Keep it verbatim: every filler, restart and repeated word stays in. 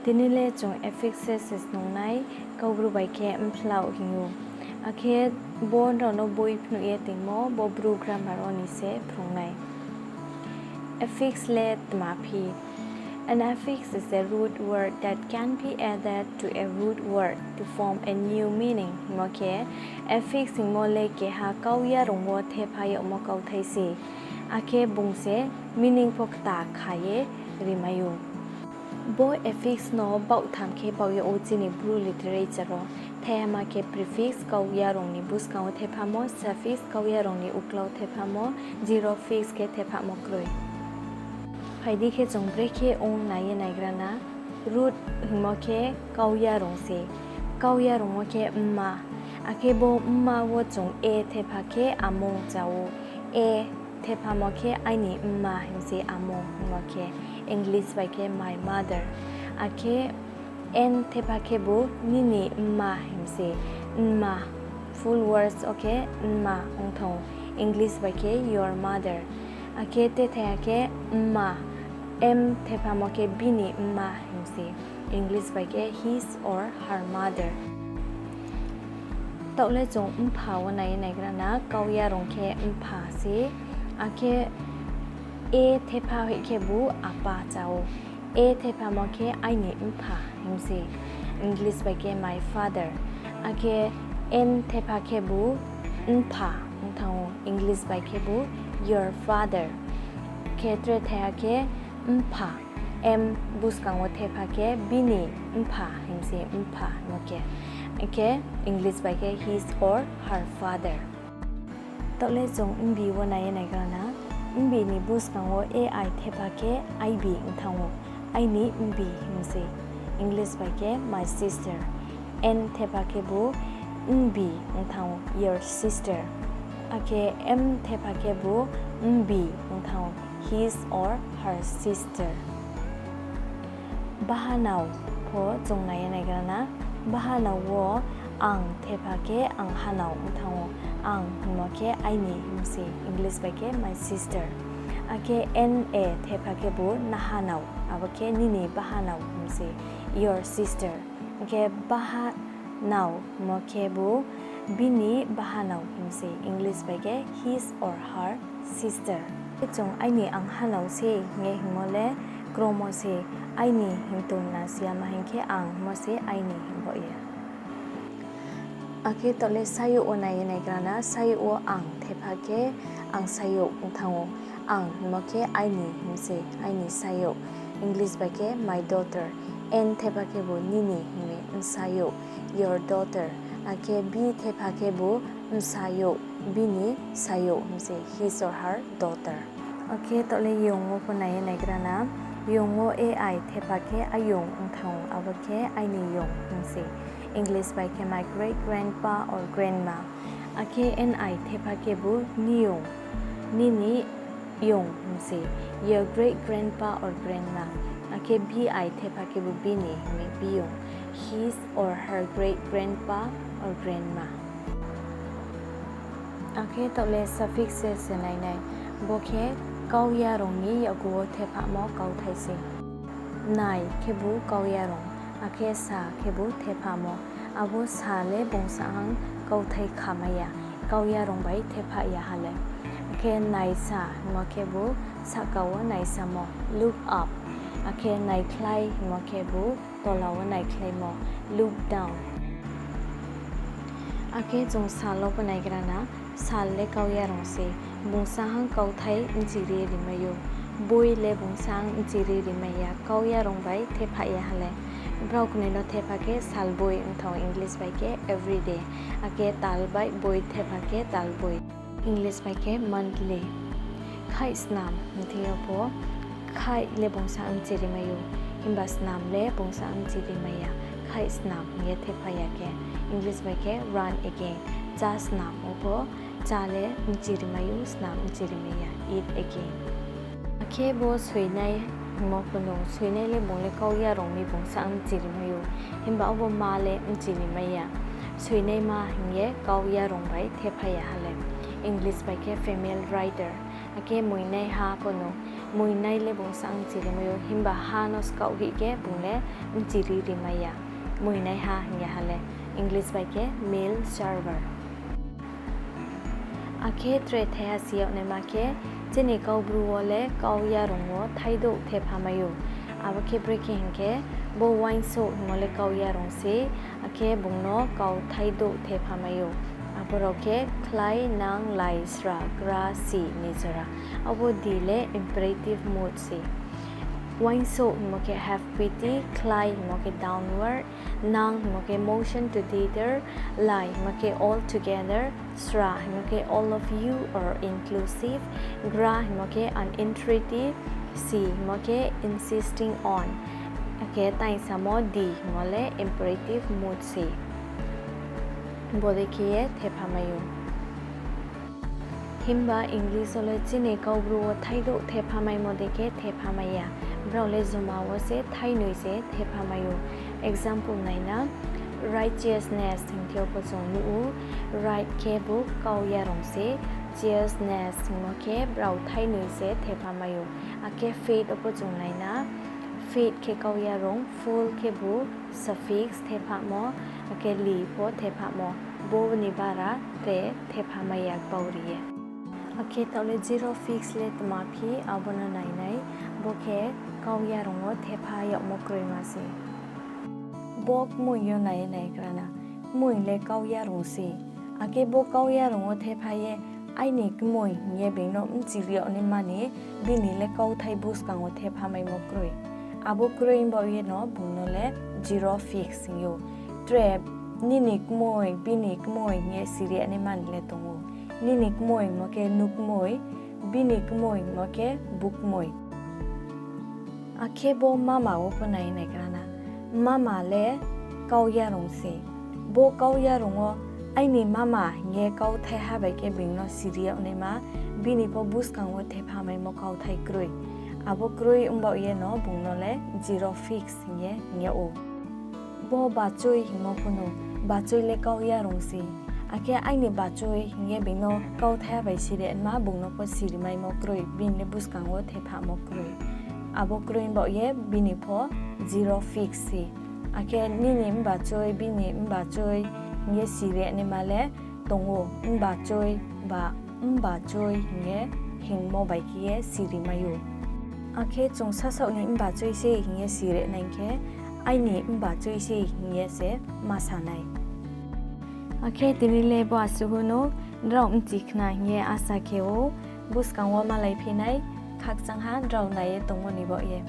Tini le chung affixes se snung nai, Kaubru bai khe mphlau hing ou. Akhe bo nrao no boi phnuh ye tongmo, bo Bru grammar wo ni se phrung nai. Affix le tma phi? An affix is a root word that can be added to a root word to form a new meaning. Hingmo khe, affix hingmo le keha kau yarung wo thepha yagmo kauthai se. Akhe bung se meaning pho kta kha ye rimai ou. Bo affix no baohtham khe baoh yag ou chini Bru literature wo. Thaiha ma khe prefix, kau yarung ni buskang wo thephamo, suffix, kau yarung ni uklau thephamo, zero fix khe thephamo kroi. Phai di khe chung brekhe ong nai ye naigra na. Root hingmo khe kau yarung se. Kau yarung wo khe mma. Akhe bo mma wo chung a thepha khe amung chá ou. A thephamo khe aini mma hing se amung hingmo khe, English bai khe my mother. Akhe N thepha khebu nini mma hing se, nma. Full words wo khe nma ong thanng ou, English bai khe your mother. Akhe tethai ha khe mma, M thephamo khe bini mma hing se, English bai khe his or her mother. Taoh le chung mpha wo nai ye naigra na, kau yarung khe mpha se, akhe a thepha hoih khebu apa chá ou. A thephamo khe aini mpha hing se, English bai khe my father. Akhe N thepha khebu npha ong thanng ou, English bai khebu your father. Khe tre thaiha khe mpha, M buskang wo thepha khe bini mpha hing se mpha hingmo khe. Akhe English bai khe his or her father. Taoh le chung mbi wo nai ye naigra na. Mbi ni buskang wo A I thepha khe I B ong thanng ou. Aini mbi hing se, English bai khe my sister. N thepha khebu mbi ong thanng ou, your sister. Akhe M thepha khebu mbi ong thanng ou, his or her sister. Bahanao pho chung nai ye naigra na. Bahanao wo ang thepha khe ang hanao ong thanng ou. Ang hingmo khe aini hing se, English bai khe my sister. Akhe N A thepha khebu nahanao, abo khe nini bahanao hing se, your sister. Akhe bahanao hingmo khebu bini bahanao hing se, English bai khe his or her sister. Chung aini ang hanao se hing ye hingmo le kromo se, aini hing tong na si ya, ma hing khe ang hingmo se aini hing baoh ye. Akhe taoh le sayouh wo nai ye naigra na, sayouh wo ang thepha khe ang sayouh ong thanng ou. Ang hingmo khe aini hing se, aini sayouh. English bai khe my daughter. N thepha khebu nini hing ye, nsayouh, your daughter. Akhe B thepha khebu nsayouh, bini sayouh hing se, his or her daughter. Akhe taoh le yung wo pho nai ye naigra na. Yung wo A I thepha khe ayung ong thanng ou, abo khe aini yung hing se, English bai khe my great grandpa or grandma. Akhe N I thepha khebu niyung, nini yung hing se, your great grandpa or grandma. Akhe B I thepha khebu bini hing ye, biyung, his or her great grandpa or grandma. Akhe taoh le suffixes se nai nai. Bo khe kau yarung ni yakgu wo thephamo kauthai se. Nai khebu kau yarung, akhe sa khebu thephamo. Abo sa le bungsahang kauthai khamai ya, kau yarung bai thephah ya ha le. Akhe naisa hingmo khebu sahka wo naisamo, look up. Akhe naikhlai hingmo khebu tola wo naikhlaimo, look down. Akhe chung sal wo pho naigra na, sal le kau yarung se, bungsahang kauthai bchiri rimai ou. Boi le bungsahang bchiri rimai ya, kau yarung bai thephah ya ha le. Brao knoi no thepha khe salboi ong thanng ou, English bai khe everyday. Akhe tal bai boi thepha khe talboi, English bai khe monthly. Khaih snam hing thing yo pho, khaih le bungsahang bchirimai ou, himba snam le bungsahang bchirimai ya. Khaih snam hing ye thepha ya khe, English bai khe run again. Chá snam wo pho, chá le bchirimai ou, snam bchirimai ya, eat again. Akhe bo soinai hingmo pho no, soinai le bung le kau yarung mi bungsahang bchirimai ou, himba abo ma le bchirimai ya. Soinaima hing ye kau yarung bai thephah ya ha le. English bai khe female writer. Akhe moinaiha pho no, Muinai le bung sa bchirimai ou, himba ha no skaoh hih khe bung le bchiri rimai ya. Muinaiha hing ye ha le, English bai khe male server. Akhe tre thaiha si yag naima khe, chini Kaubru wo le kau yarung wo thaidouh thephamai ou. Abo khe brekhe hing khe, bo uaingsouh hingmo le kau yarung se, akhe bung no kau thaidouh thephamai ou. Abo rao khe khlai, nang, lai, sra, gra, si ni jora. Abo di le imperative mood se. Uaingsouh hingmo khe have pity, khlai hingmo khe downward, nang hingmo khe motion to thither, lai hingmo khe altogether, sra hingmo khe all of you or inclusive, gra hingmo khe an entreaty, si hingmo khe insisting on, akhe taisamo di hingmo le imperative mood se. Bodei khe ye thephamai ou. Himba English wo le chini Kaubru wo thaidouh thephamaimo dei khe thephamai ya. Brao le joma wo se thainoi se thephamai ou. Example naina, righteousness hing khe abo chung nuh ou, right khebu kau yarung se, cheousness hingmo khe brao thainoi se thephamai ou. Akhe faith abo chung naina, faith khe kau yarung, full khebu suffix thephamo, akhe li pho thephamo, bo ni bara tre thephamai ya kau ri ye. Akhe taoh le zero fix le tma phi, abo no nainai, bo khe kau yarung wo thepha yagmo kroima se. Bo kmoing yo nai ye naigra na, kmoing le kau yarung se. Akhe bo kau yarung wo thepha ye, aini kmoing hing ye being no bchiri yag naima ni, bini le kauthai buskang wo thephamaimo kroi. Abo kroi baoh ye no bung no le zero fix hing ou. Tre nini kmoing, bini kmoing hing ye siri yag naima ni le tong ou. Nini kmoing mo khe nukmoing, bini kmoing mo khe bukmoing. Akhe bo mama wo pho nai naigra na. Mama le kau yarung se. Bo kau yarung wo aini mama hing ye kauthaiha bai khe being no siri yag naima, bini pho buskang wo thephamaimo kauthai kroi. Abo kroi baoh ye no bung no le zero fix hing ye hing yag ou. Bo bachoi hingmo pho no, bachoi le kau yarung se. Akhe aini bachoi hing ye being no kauthaiha bai siri naima, bung no pho sirimaimo kroi, bini le buskang wo thephamo kroi. Abo kroi baoh ye bini pho zero fix se. Akhe nini mbachoi, bini mbachoi hing ye siri naima le tong ou, mbachoi ba mbachoi hing ye hingmo bai khe ye sirimai ou. Akhe chung sasaoh ni mbachoi se hing ye siri nai khe, aini mbachoi se hing ye se ma sa nai. Akhe tini le bo asuh no nrao bchi khna hing ye asa khe ou, buskang wo malaiphi nai, khakchangha nrao nai ye tongmo ni baoh ye.